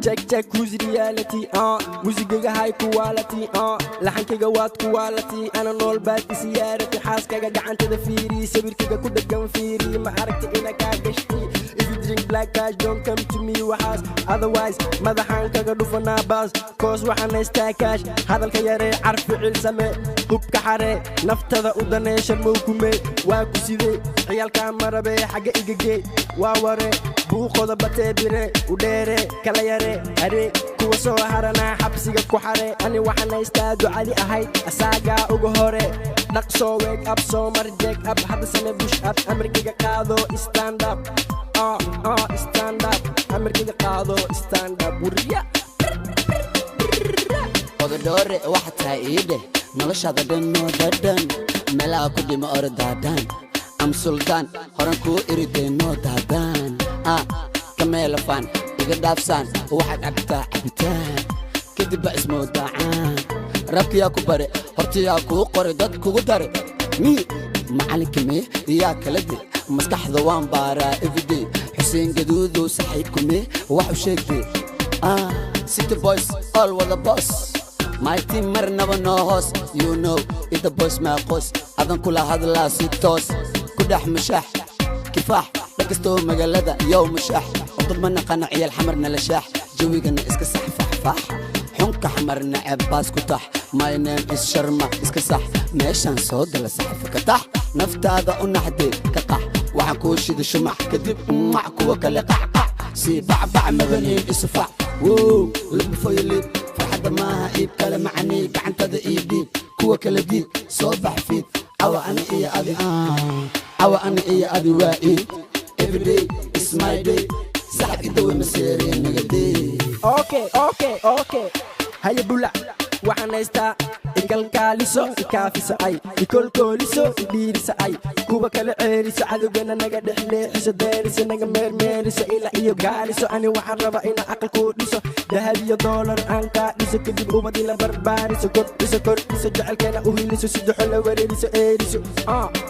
Check, check, who's reality? Muusigaga high quality, laxankayga waad quality, ana nool baad isiyaarati. Xaaskaga gacantada fiiri, sawirkaga ku dhagan fiiri, ma aragta ina kaa gashti? If you drink black cash, don't come to me waxaas, otherwise madaxaan kaga dhufanaa baas, 'cause waxaan haystaa cash. Hadalka yaree, car ficil same, hubka xaree, naftada u danee, sharmow kumee, waa ku sidee? Ciyaalkaa marabee, xagga igagee, waa ware buuqoda batee, bire u dheere, kala yare, haree kuwa soo haranaa, xabsiga ku xare. Ani waxaan haystaa ducadi ahayd asaagaa uga hore. Dhaqsoo wake up, soo mar check up, hadda same push up, amarkiga qaado, stand up, stand up, amarkiga qaado, stand up, wuriya. Ododhoore waxa tahay ii dheh, noloshaada dhan noo dhadhan, meelaha ku dhimo ordaadaan am suldaan horan kuu iridee noo daadaan ah kameelafaan iga dhaafsaan. Waxaad cabtaa cabitaan, kadib ba ismoodacaan. Rabkiyaa ku bare, hortiyaa kuu qore, dad kugu dare mii macalinka mee yaa kala de? Maskaxda waan baaraa everyday. Xuseen Gaduudow saxiibku mee wax u sheegdee? Ah, city boys all wada boss, my team marnaba noo hoos. You know ida boys maaqoos, adan kula hadlaa si toos. Ku dhex mushaax kifaax dhakastoo magaalada yow mushaax dad ma naqana, ciyaal Xamar nala shaax, jawigana iska sax faxfaax, xunka Xamar naceb baas ku tax. My name is Sharma, iska sax, meeshaan soo gala saxafa ka tax, naftaada u naxdee ka qax. Waxaan kuu shida shumac, kadib mac kuwa kale qacqac sii bacbac mabaniin isufac. Wow, labufoyolib farxadda maaha iib kale macanii, gacantada ii dhiib, kuwa kale diid, soo bax fiid. Cawa ani iyo adi, cawa ani iyo adi waa iid. Everyday is my day, saxab idawe maseeree nagadee. Okay, haya bulac, waxaan haystaa ikalkaaliso, ikaafiso, ay ikolkooliso, idhiiriso, ay kuwa kala ceeriso, cadowgana naga dhex leexiso, deeriso, naga meermeeriso, ila iyo gaaliso. Ani waxaan rabaa inaan aqal kuu dhiso, dahab iyo doolar aan kaa dhiso, kadib ubad ila barbaariso, kordhiso, kordhiso jecelkeena, u hiliso, sidaxo la wareeriso, eeriso.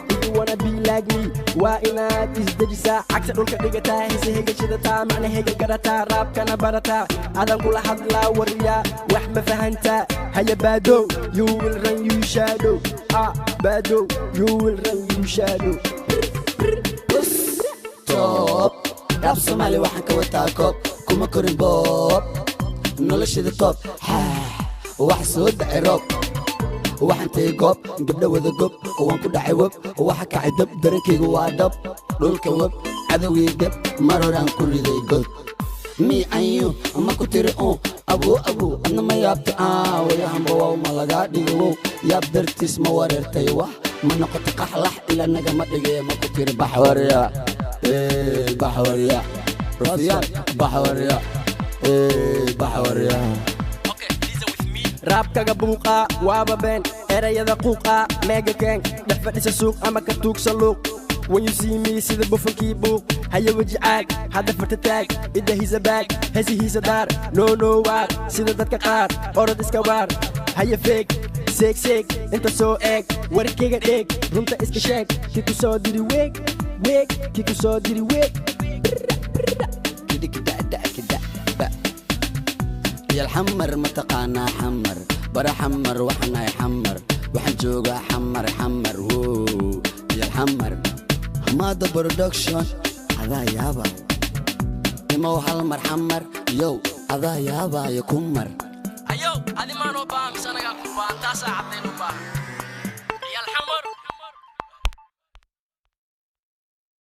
If you wanna be like me, waa inaad isdejisaa, cagta dhulka dhigataa, hise hegashadataa, macna hega garataa, raabkana barataa. Adan kula hadlaa wariyaa, wax ma fahantaa? Haya baadow, you will run, you shadow. Ah, baadow, you will run, you shadow. Top rap Soomaali waxaan ka wataa koob, kuma korin boob, noloshada top. Wax soo dacay roob, waxaan tegey goob gabdho wada gob, waan ku dhacay web, waxa kacay dab, darankayga waa dhab, dhulka web, cadowgii gab, mar horaan ku riday god. Me and you ma ku tiri un abuu abuu, adna ma yaabta? Wayahanba wow, ma lagaa dhigo wow, yaab dartiis ma wareertay, wax ma noqoto qaxlax ila nagama dhige, ma ku tiri baxwarya baxwarya rufyaan baxwarya baxwarya? Raabkaga buuqa waaba been, erayada quuqa meega keen, dhex fadhisa suuq ama ka tuugsa luuq. When you see me, sida bufankii buuq, haya weji caag, hadda farta taag, idda hiisa baag, hesihiisa daar, no no waar, sida dadka qaar orod iska waar. Haya feeg seeg seeg, inta soo eeg, warkayga dheeg, runta iska sheeg, ki ku soo diri weeg weeg, ki ku soo diri weeg. Yal Xamar ma taqaanaa? Xamar bara, Xamar waxaan nahay, Xamar waxaan joogaa, Xamar Xamar wow, yal Xamar Hamada Production adaa yaabay imow hal mar Xamar yow adaa yaabaayo ku mar. Ayow, adi maanoo baahan mise anagaa ku baahan? Taasaa caddayn u baahan.